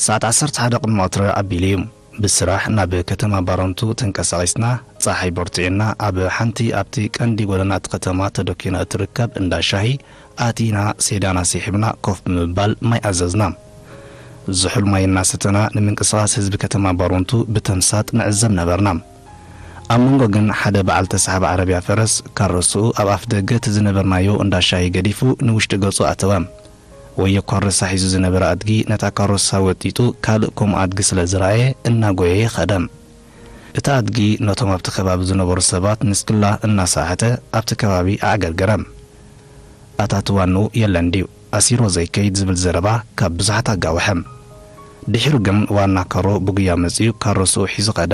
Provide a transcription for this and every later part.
ሰዓት ዓሰርተ ሓደ ቅድሚ ቀትሪ ኣቢሉ እዩ። ብስራሕ ናብ ከተማ ባረንቱ ተንቀሳቒስና፣ ጸሓይ በርቲዑና፣ ኣብ ሓንቲ ኣብቲ ቀንዲ ጎደና እቲ ከተማ ተደኲና እትርከብ እንዳ ሻሂ ኣቲና፣ ሴዳና ስሒብና ኮፍ ብምባል ማይ ኣዘዝና። ዝሑል ማይ እናሰተና ንምንቅስቓስ ህዝቢ ከተማ ባረንቱ ብተምሳጥ ንዕዘብ ነበርና። ኣብ መንጎ ግን ሓደ በዓል ተሳሓቢ ዓረብያ ፈረስ ካሮስኡ ኣብ ኣፍ ደገ እቲ ዝነበርናዮ እንዳ ሻሂ ገዲፉ ንውሽጢ ገጹ ኣተወ። ወዮ ካሮሳ ሒዙ ዝነበረ ኣድጊ ነታ ካሮሳ ወጢጡ ካልእ ከምኡ ኣድጊ ስለ ዝረኣየ እናጎየየ ኸደ። እቲ ኣድጊ ነቶም ኣብቲ ከባቢ ዝነበሩ ሰባት ንስክላ እናሰሓተ ኣብቲ ከባቢ ኣዕገርገረ። ኣታትዋንኡ የለን ድዩ? ኣሲሮ ዘይከይድ ዝብል ዘረባ ካብ ብዙሓት ኣጋውሐ። ድሒሩ ግን ዋና ካሮ ብጉያ መጺኡ ካሮስኡ ሒዙ ኸደ።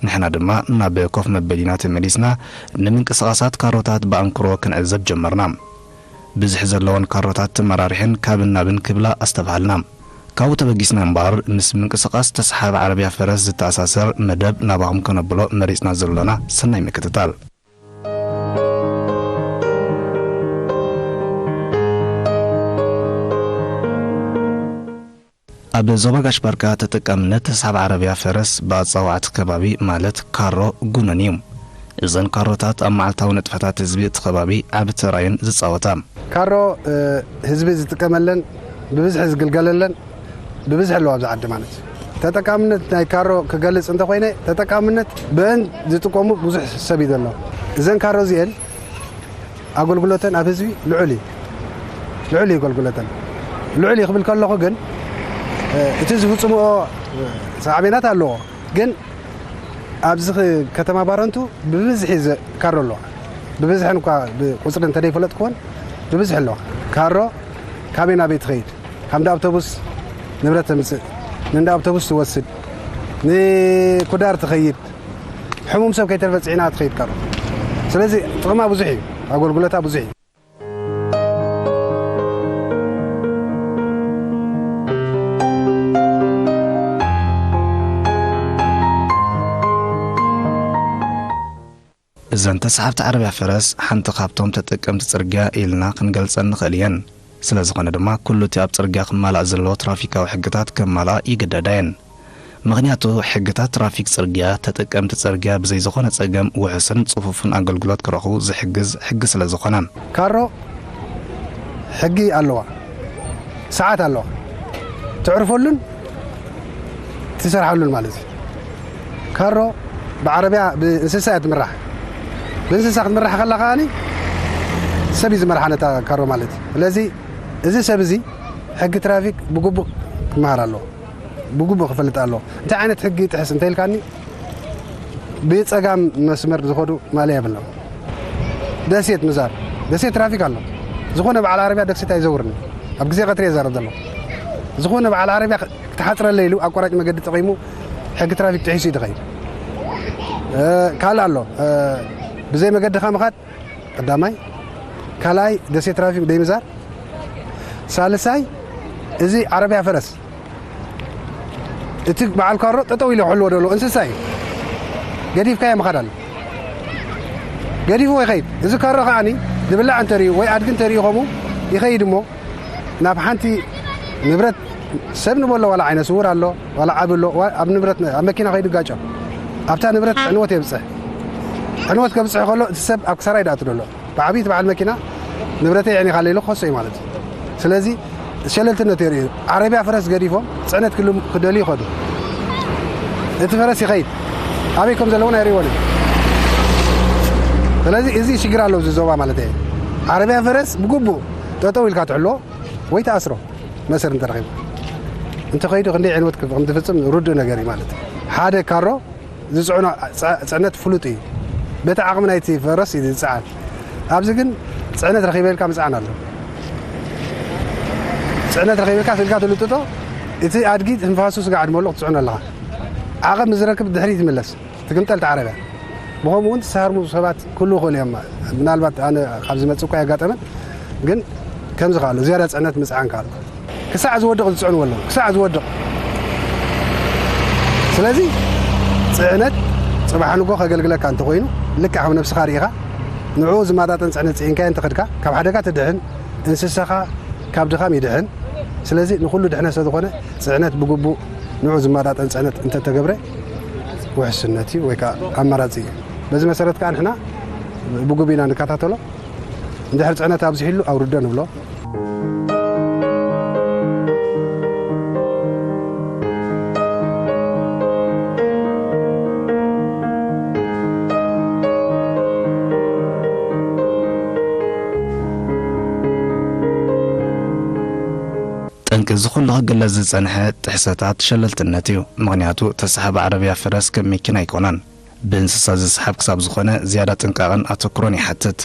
ንሕና ድማ ናብ ኮፍ መበሊና ተመሊስና ንምንቅስቓሳት ካሮታት ብኣንክሮ ክንዕዘብ ጀመርና። ብዝሒ ዘለወን ካሮታት ተመራሪሐን ካብን ናብን ክብላ ኣስተብሃልና። ካብኡ ተበጊስና እምበኣር ምስ ምንቅስቓስ ተሰሓቢ ዓረብያ ፈረስ ዝተኣሳሰር መደብ ናባኹም ከነብሎ መሪጽና ዘሎና። ሰናይ ምክትታል። ኣብ ዞባ ጋሽ ባርካ ተጠቃምነት ተሳብ ዓረብያ ፈረስ ብኣጻዋዕቲ ከባቢ ማለት ካሮ ጉኑን እዩ። እዘን ካሮታት ኣብ መዓልታዊ ንጥፈታት ህዝቢ እቲ ከባቢ ዓቢ ተራየን ዝጻወታ። ካሮ፣ እ፣ ህዝቢ ዝጥቀመለን ብብዝሒ ዝግልገለለን ብብዝሒ ኣለዋ ኣብዚ ዓዲ ማለት እዩ። ተጠቃምነት ናይ ካሮ ክገልጽ እንተኾይነ፣ ተጠቃምነት ብአን ዝጥቀሙ ብዙሕ ሰብ እዩ ዘሎ። እዘን ካሮ እዚአን ኣገልግሎተን ኣብ ህዝቢ ልዑል እዩ። ልዑል እዩ ኣገልግሎተን። ልዑል እዩ ክብል ከለኹ ግን፣ እ፣ እቲ ዝፍጽምኦ ሳዕቤናት ኣለዎ። ግን ኣብዚ ኽ-፣ ከተማ ባረንቱ ብብዝሒ ዘ-፣ ካሮ ኣለዋ። ብብዝሐን እኳ ብቁጽሪ እንተደይፈለጥኩወን ብብዝሒ ኣለዋ። ካሮ ካበይ ናበይ ትኸይድ? ካብ እንዳ ኣውቶቡስ ንብረት ተምጽእ፣ ንእንዳ ኣውቶቡስ ትወስድ፣ ንኩዳር ትኸይድ፣ ሕሙም ሰብ ከይተርፈ ጽዒና ትኸይድ ካሮ። ስለዚ ጥቕማ ብዙሕ እዩ፣ ኣገልግሎታ ብዙሕ እዩ። እዘን ተሳሓብቲ ዓረብያ ፈረስ ሓንቲ ካብቶም ተጠቀምቲ ጽርግያ ኢልና ክንገልጸን ንኽእል እየን። ስለ ዝኾነ ድማ ኩሉ እቲ ኣብ ጽርግያ ክማላእ ዘለዎ ትራፊካዊ ሕግታት ከማልኣ ይግደዳ እየን። ምኽንያቱ ሕግታት ትራፊክ ጽርግያ ተጠቀምቲ ጽርግያ ብዘይ ዝኾነ ጸገም ውሑስን ጽፉፍን ኣገልግሎት ክረኽቡ ዝሕግዝ ሕጊ ስለ ዝኾነ። ካሮ ሕጊ ኣለዋ፣ ሰዓት ኣለዋ፣ ትዕርፈሉን ትሰርሓሉን ማለት እዩ። ካሮ ብዓረብያ ብእንስሳ እያ ትምራሕ። ብእንስሳ ክትምራሕ ከላ ከኣኒ ሰብ እዩ ዝመርሓ ነታ ካሮ ማለት እዩ። ስለዚ እዚ ሰብ እዚ ሕጊ ትራፊክ ብግቡእ ክመሃር ኣለዎ፣ ብግቡእ ክፈልጥ ኣለዎ። እንታይ ዓይነት ሕጊ ይጥሕስ እንተ ኢልካኒ ብጸጋም መስመር ዝኸዱ ማልያ የብሎም። ደሴት ምዛር፣ ደሴት ትራፊክ ኣሎ። ዝኾነ በዓል ዓረብያ ደሴት ኣይዘውርን። ኣብ ግዜ ቀትሪ እየ ዛረብ ዘለኹ። ዝኾነ በዓል ዓረብያ ክትሓጽረለ ኢሉ ኣቋራጭ መገዲ ተጠቒሙ ሕጊ ትራፊክ ጥሒሱ እዩ ዝኸይድ። እ፣ ካልእ ኣሎ። እ፣ ብዘይ መገድኻ ምኻድ ቀዳማይ። ካልኣይ ደሴት ትራፊክ ደይምዛር። ሳልሳይ እዚ ዓረብያ ፈረስ እቲ በዓል ካሮ ጠጠው ኢሉ ክሕልዎ ደሎ እንስሳ እዩ። ገዲፍካዮ ምኻድ ኣሎ። ገዲፍዎ ይኸይድ። እዚ ካሮ ከዓኒ ዝብላዕ እንተርእዩ ወይ ኣድጊ እንተርእዩ ከምኡ ይኸይድ እሞ ናብ ሓንቲ ንብረት ሰብ ንበሎ ዋላ ዓይነ ስውር ኣሎ፣ ዋላ ዓቢ ኣሎ፣ ዋ-፣ ኣብ ንብረት ኣብ መኪና ከይዱ ይጋጮ። ኣብታ ንብረት ዕንወት የብጽሕ። ዕንወት ከብጽሕ ከሎ እቲ ሰብ ኣብ ክሳራ ይድኣቱ ደሎ። ብዓብይቲ በዓል መኪና ንብረተይ የዕኒኻለይ ኢሉ ክኸሶ እዩ ማለት እዩ። ስለዚ ሸለልትነት የርእዩ። ዓረብያ ፈረስ ገዲፎም ጽዕነት ክልም-፣ ክደልዩ ይኸዱ። እቲ ፈረስ ይኸይድ። ኣበይ ከም ዘለውን ኣይርእይዎን እዩ። ስለዚ እዚ ሽግር ኣሎ ኣብዚ ዞባ ማለት እየ። ዓረብያ ፈረስ ብግቡእ ጠጠው ኢልካ ትሕሎ ወይ ትኣስሮ መሰር እንተረኺቡ። እንተኸይዱ ክንደይ ዕንወት ከም ትፍጽም ርዱእ ነገር እዩ ማለት እዩ። ሓደ ካሮ ዝጽዕኖ ጸ-፣ ጽዕነት ፍሉጥ እዩ። በቲ ዓቕሚ ናይቲ ፈረስ እዩ ዝጽዓን። ኣብዚ ግን ጽዕነት ረኺበ ኢልካ ምጽዓን ኣሎ። ጽዕነት ረኺበ ኢልካ ስልካ ትልጥጦ፣ እቲ ኣድጊ ትንፋሱ ስጋዕ ዕድመሉ ክትጽዕኖ ኣለኻ። ዓቕሚ ዝረክብ ድሕሪት ይምለስ። ትግምጠል እቲ ዓረብያ። ብኸምኡ እውን ዝሰሃርሙ ሰባት ክህልዉ ይኽእሉ እዮም። ምናልባት ኣነ ካብ ዝመጽእ እኳ ኣየጋጠመን፣ ግን ከምዚ ከኣሉ ዝያዳ ጽዕነት ምጽዓን ከኣሉ። ክሳዕ ዝወድቕ ዝጽዕንዎ ኣለዉ። ክሳዕ ዝወድቕ። ስለዚ ጽዕነት ጽባሕ ንጎ ከገልግለካ እንተኾይኑ፣ ልክዕ ከም ነብስኻ ርኢኻ፣ ንዕኡ ዝመጣጠን ጽዕነት ጽዒንካዮ እንተኸድካ፣ ካብ ሓደጋ ትድሕን፣ እንስሳኻ ካብ ድኻም ይድሕን። ስለዚ ንኹሉ ድሕነት ስለዝኾነ፣ ጽዕነት ብግቡእ ንዑ ዝመጣጠን ጽዕነት እንተተገብረ ውሕስነት እዩ ወይ ከዓ ኣማራጺ እዩ። በዚ መሰረት ከዓ ንሕና ብግቡእ ኢና ንከታተሎ። እንድሕር ጽዕነት ኣብዚሕሉ ኣውርዶ ንብሎ። ጠንቂ እዚ ኩሉ ክግለጽ ዝጸንሐ ጥሕሰታት ሸለልትነት እዩ። ምኽንያቱ ተሳሓቢ ዓረብያ ፈረስ ከም መኪና ኣይኮነን። ብእንስሳ ዝስሓብ ክሳብ ዝኾነ ዝያዳ ጥንቃቐን ኣተኩሮን ይሓትት።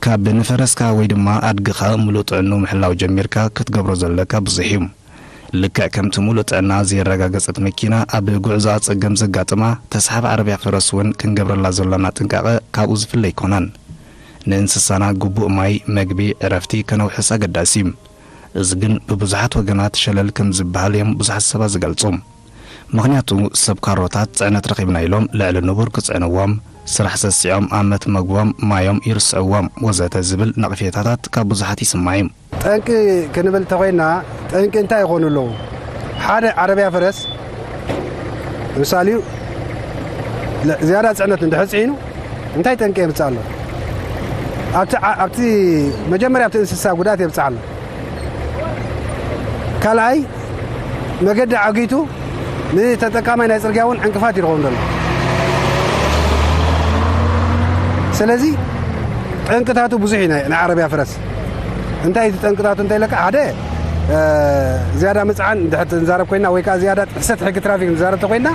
ካብ ንፈረስካ ወይ ድማ ኣድግኻ ምሉእ ጥዕንኡ ምሕላው ጀሚርካ ክትገብሮ ዘለካ ብዙሕ እዩ። ልክዕ ከምቲ ምሉእ ጥዕና ዘየረጋገጸት መኪና ኣብ ጉዕዞኣ ጸገም ዘጋጥማ፣ ተሳሓቢ ዓረብያ ፈረስ እውን ክንገብረላ ዘሎና ጥንቃቐ ካብኡ ዝፍለ ኣይኮነን። ንእንስሳና ግቡእ ማይ፣ መግቢ፣ ዕረፍቲ ከነውሕስ ኣገዳሲ እዩ። እዚ ግን ብብዙሓት ወገናት ሸለል ከም ዝበሃል እዮም ብዙሓት ሰባት ዝገልጹ። ምኽንያቱ ሰብ ካሮታት ጽዕነት ረኺብና ኢሎም ልዕሊ ንቡር ክጽዕንዎም፣ ስራሕ ሰሲዖም ኣብ መትመግቦም ማዮም ይርስዕዎም ወዘተ ዝብል ነቕፌታታት ካብ ብዙሓት ይስማዕ እዩ። ጠንቂ ክንብል እንተኾይና፣ ጠንቂ እንታይ ይኾኑ ኣለዉ? ሓደ ዓረብያ ፈረስ ምሳሌ እዩ፣ ለ-፣ ዝያዳ ጽዕነት እንድሕር ጽዒኑ እንታይ ጠንቂ የምጽእ ኣሎ? ኣብቲ ዓ-፣ ኣብቲ መጀመርያ ኣብቲ እንስሳ ጉድኣት የብጽሕ ኣሎ። ካልኣይ መገዲ ዓጊቱ ንተጠቃማይ ናይ ጽርግያ እውን ዕንቅፋት ይኸውን ዘሎ። ስለዚ ጠንቅታቱ ብዙሕ እዩ ናይ፣ ናይ ዓረብያ ፈረስ። እንታይ እቲ ጠንቅታቱ እንታይ ኢለካ? ሓደ፣ እ፣ ዝያዳ ምጽዓን እንድሕር ንዛረብ ኮይና ወይ ከዓ ዝያዳ ጥሕሰት ሕጊ ትራፊክ ንዛረብ ተኮይና፣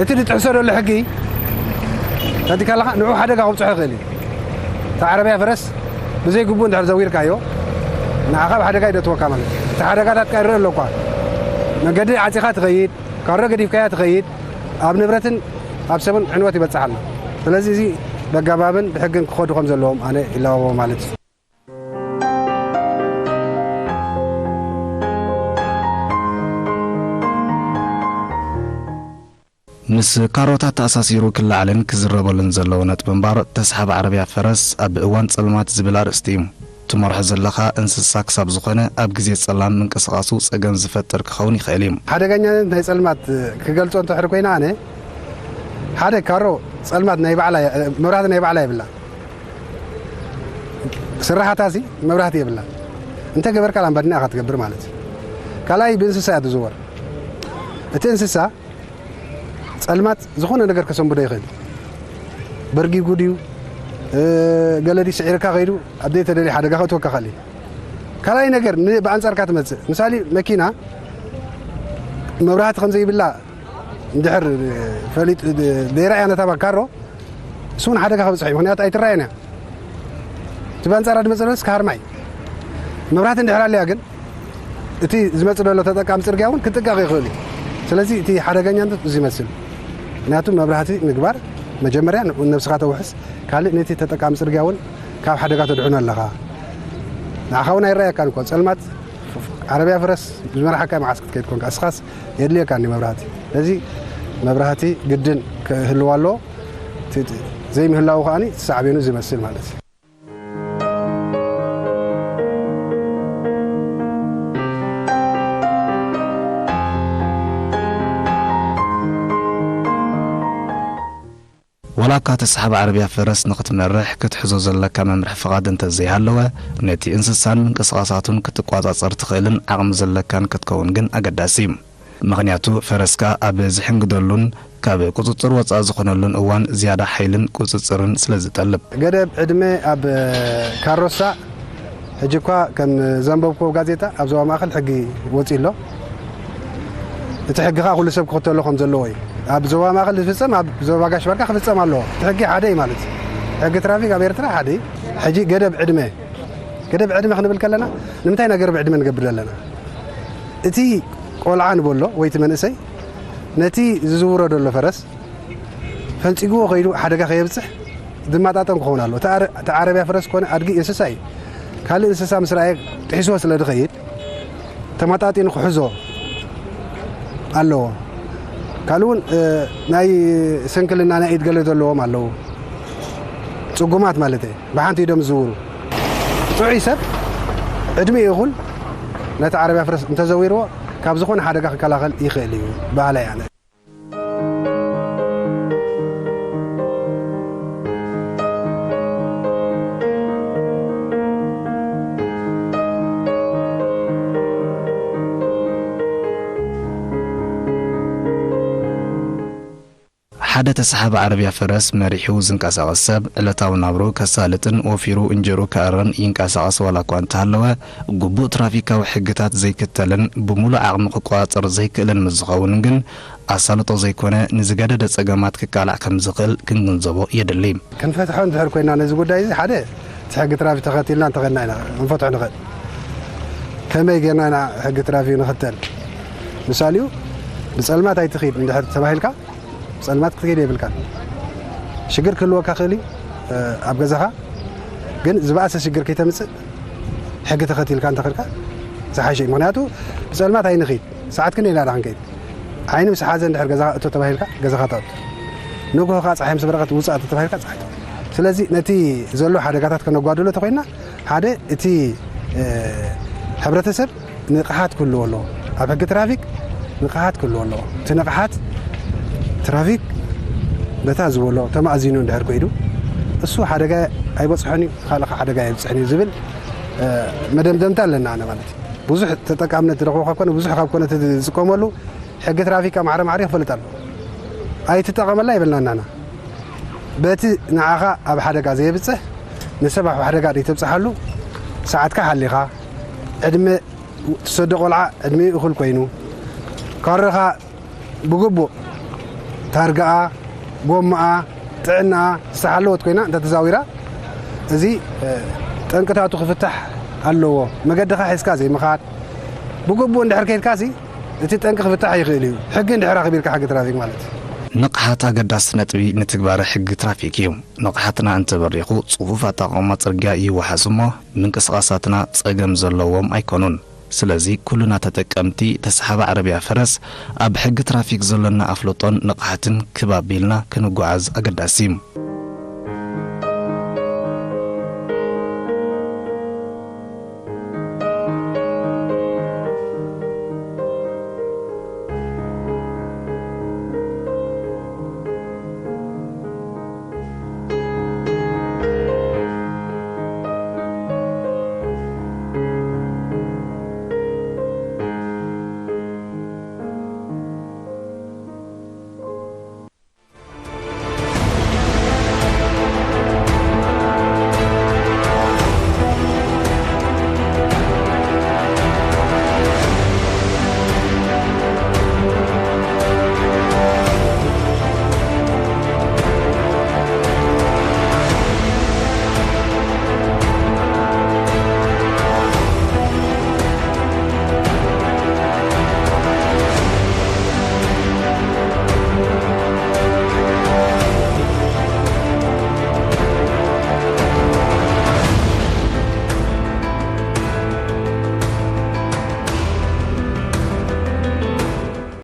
እቲ ዝጥሕሶ ዘሎ ሕጊ ተዲካለኻ ንዑ ሓደጋ ከብጽሖ ይኽእል እዩ። እታ ዓረብያ ፈረስ ብዘይ ግቡእ እንድሕር ዘዊርካዮ፣ ንዓኻ ኣብ ሓደጋ ይደትወካ ማለት እዩ። እቲ ሓደጋታት ከ ይረአ ኣሎ እኳ። መንገዲ ዓጺኻ ትኸይድ፣ ካሮ ገዲፍካያ ትኸይድ፣ ኣብ ንብረትን ኣብ ሰብን ዕንወት ይበጽሕ ኣሎ። ስለዚ እዚ በጋባብን ብሕግን ክኸዱ ከም ዘለዎም ኣነ ይላበቦ ማለት እዩ። ምስ ካሮታት ተኣሳሲሩ ክለዓልን ክዝረበሉን ዘለዎ ነጥቢ እምባር፣ ተስሓቢ ዓረብያ ፈረስ ኣብ እዋን ጸልማት ዝብል ኣርእስቲ እዩ። ትመርሖ ዘለኻ እንስሳ ክሳብ ዝኾነ ኣብ ግዜ ጸላም ምንቅስቓሱ ጸገም ዝፈጥር ክኸውን ይኽእል እዩ። ሓደገኛነት ናይ ጸልማት ክገልጾ እንተድሕር ኮይነ ኣነ፣ ሓደ ካሮ ጸልማት ናይ ባዕላ፣ መብራህቲ ናይ ባዕላ የብላ። ስራሓታሲ መብራህቲ የብላ። እንተ ገበርካ ላምባዲና ኢኻ ትገብር ማለት እዩ። ካልኣይ ብእንስሳ እያ ትዝወር። እቲ እንስሳ ጸልማት ዝኾነ ነገር ከሰንብዶ ይኽእል። በርጊጉ ድዩ፣ እ፣ ገለ ድዩ ስዒርካ ከይዱ ኣብ ዘይተደልየ ሓደጋ ከእትወካ ይኽእል እዩ። ካልኣይ ነገር ን-፣ ብኣንጻርካ ትመጽእ። ምሳሌ መኪና መብራህቲ ከም ዘይብላ እንድሕር ፈሊጥ ዘይረኣያ ነታ ካሮ፣ እሱ እውን ሓደጋ ከብጽሕ እዩ። ምኽንያቱ ኣይትረኣየን እያ። እቲ ብኣንጻራ ዝመጽእ ዘሎ ክሃርማ እዩ። መብራህቲ እንድሕር ኣለያ ግን፣ እቲ ዝመጽእ ዘሎ ተጠቃሚ ጽርግያ እውን ክጥንቀቕ ይኽእል እዩ። ስለዚ እቲ ሓደገኛነት እዚ ይመስል። ምኽንያቱ መብራህቲ ምግባር መጀመርያ ን-፣ ነብስኻ ተውሕስ፣ ካልእ ነቲ ተጠቃሚ ጽርግያ እውን ካብ ሓደጋ ተድሕኖ ኣለኻ። ንዓኻ እውን ኣይረኣየካን እኮ። ጸልማት ዓረብያ ፈረስ ዝመርሓካ መዓስ ክትከይድ ኮንካ፣ እስኻስ የድልየካ እንዲ መብራህቲ። ስለዚ መብራህቲ ግድን ክህልዋ ኣለዎ። እቲ፣ እቲ ዘይምህላዉ ከኣኒ እቲ ሳዕቤኑ ዝመስል ማለት እዩ። ዋላ እኳ ተሳሓቢ ዓረብያ ፈረስ ንኽትመርሕ ክትሕዞ ዘለካ መምርሒ ፍቓድ እንተዘይሃለወ፣ ነቲ እንስሳን ምንቅስቓሳቱን ክትቆጻጸር ትኽእልን ዓቕሚ ዘለካን ክትከውን ግን ኣገዳሲ እዩ። ምኽንያቱ ፈረስካ ኣብ ዝሕንግደሉን ካብ ቁጽጽር ወጻኢ ዝኾነሉን እዋን ዝያዳ ሓይልን ቁጽጽርን ስለ ዝጠልብ። ገደብ ዕድመ ኣብ ካሮሳ ሕጂ እኳ ከም ዘንበብክዎ ጋዜጣ ኣብ ዞባ ማእከል ሕጊ ወጺኡ ኣሎ። እቲ ሕጊ ከኣ ኩሉ ሰብ ክኽተሎ ከም ዘለዎ እዩ። ኣብ ዞባ ማእከል ዝፍጸም ኣብ ዞባ ጋሽ ባርካ ክፍጸም ኣለዎ። እቲ ሕጊ ሓደ እዩ ማለት እዩ። ሕጊ ትራፊክ ኣብ ኤርትራ ሓደ እዩ። ሕጂ ገደብ ዕድመ፣ ገደብ ዕድመ ክንብል ከለና ንምንታይ ኢና ገደብ ዕድመ ንገብር ዘለና? እቲ ቆልዓ ንበሎ ወይ እቲ መንእሰይ ነቲ ዝዝውሮ ዘሎ ፈረስ ፈንጺግዎ ከይዱ ሓደጋ ከየብጽሕ ዝመጣጠን ክኸውን ኣለዎ። እቲ ኣረ-፣ እቲ ዓረብያ ፈረስ ኮነ ኣድጊ እንስሳ እዩ። ካልእ እንስሳ ምስ ረኣየ ጥሒስዎ ስለ ዝኸይድ ተመጣጢኑ ክሕዞ ኣለዎ። ካልእ እውን፣ እ፣ ናይ ስንክልና ናይ ኢድ ገለ ዘለዎም ኣለዉ። ጽጉማት ማለት እዩ። ብሓንቲ ኢዶም ዝዝውሩ። ጥዑይ ሰብ ዕድሚኡ ይኹን ነቲ ዓረብያ ፈረስ እንተዘዊርዎ ካብ ዝኾነ ሓደጋ ክከላኸል ይኽእል እዩ በሃላይ ኣነ። ሓደ ተሳሓቢ ዓረብያ ፈረስ መሪሑ ዝንቀሳቐስ ሰብ ዕለታዊ ናብርኡ ከሳልጥን ወፊሩ እንጀርኡ ክኣርርን ይንቀሳቐስ ዋላ እኳ እንተሃለወ፣ ግቡእ ትራፊካዊ ሕግታት ዘይክተልን ብምሉእ ዓቕሚ ክቆጻጸር ዘይክእልን ምስ ዝኸውን ግን፣ ኣሳልጦ ዘይኮነ ንዝገደደ ጸገማት ክቃላዕ ከም ዝኽእል ክንግንዘቦ የድሊ። ክንፈትሖ እንድሕር ኮይና ነዚ ጉዳይ እዚ ሓደ እቲ ሕጊ ትራፊክ ተኸቲልና እንተኸድና ኢና ክንፈትሖ ንኽእል። ከመይ ጌርና ኢና ሕጊ ትራፊክ ንኽተል? ምሳሌኡ ብጸልማት ኣይትኺድ እንድሕር ተባሂልካ ብጸልማት ክትከይድ የብልካን። ሽግር ክህልወካ ክእል እዩ ኣብ ገዛኻ፣ ግን ዝበኣሰ ሽግር ከይተምጽእ ሕጊ ተኸቲልካ እንተኸድካ ዝሓሸ እዩ። ምኽንያቱ ብጸልማት ኣይንኺድ፣ ሰዓት ክንደይ ኢና ክንከይድ? ዓይኒ ምስ ሓዘ እንድሕር ገዛኻ እቶ ተባሂልካ ገዛኻ ትኣቱ። ንግሆ ከዓ ፀሓይ ምስ በረቐት ውፃእ ተተባሂልካ ፀሓይ ትወፅእ። ስለዚ ነቲ ዘሎ ሓደጋታት ከነጓድሎ ተኮይና ሓደ እቲ ሕብረተሰብ ንቕሓት ክህልዎ ኣለዎ። ኣብ ሕጊ ትራፊክ ንቕሓት ክህልዎ ኣለዎ። እቲ ንቕሓት ትራፊክ በታ ዝበሎ ተማእዚኑ እንድሕር ኮይዱ እሱ ሓደጋ ኣይበፅሖን እዩ፣ ካልእ ሓደጋ ኣይብፅሕን እዩ ዝብል መደምደምታ ኣለና ኣነ ማለት እዩ። ብዙሕ ተጠቃምነት ዝረኽቦ ካብ ኮነ ብዙሕ ካብ ኮነ ዝጥቀመሉ ሕጊ ትራፊክ ማዕረ ማዕረ ይፈልጥ ኣሎ። ኣይትጠቐመላ ይብልና እናና በቲ ንዓኻ ኣብ ሓደጋ ዘየብፅሕ ንሰብ ኣብ ሓደጋ ዘይተብፅሓሉ ሰዓትካ ሓሊኻ ዕድመ ትሰዶ ቆልዓ ዕድሚኡ እኹል ኮይኑ ካርኻ ብግቡእ ታርጋኣ ጎማኣ ጥዕናኣ ዝተሓለወት ኮይና እንተተዛዊራ እዚ ጠንቅታቱ ክፍታሕ ኣለዎ። መገድኻ ሒዝካ ዘይምኻድ ብግቡእ እንድሕር ከይድካ ሲ እቲ ጠንቂ ክፍታሕ ይኽእል እዩ። ሕጊ እንድሕር ኣኽቢርካ ሕጊ ትራፊክ ማለት እዩ። ንቕሓት ኣገዳሲ ነጥቢ ንትግባረ ሕጊ ትራፊክ እዩ። ንቕሓትና እንተበሪኹ ጽፉፍ ኣጠቓቕማ ጽርግያ ይወሓስ እሞ ምንቅስቓሳትና ጸገም ዘለዎም ኣይኮኑን። ስለዚ ኩልና ተጠቀምቲ ተሳሓቢ ዓረብያ ፈረስ ኣብ ሕጊ ትራፊክ ዘሎና ኣፍልጦን ንቕሓትን ክብ ኣቢልና ክንጓዓዝ ኣገዳሲ እዩ።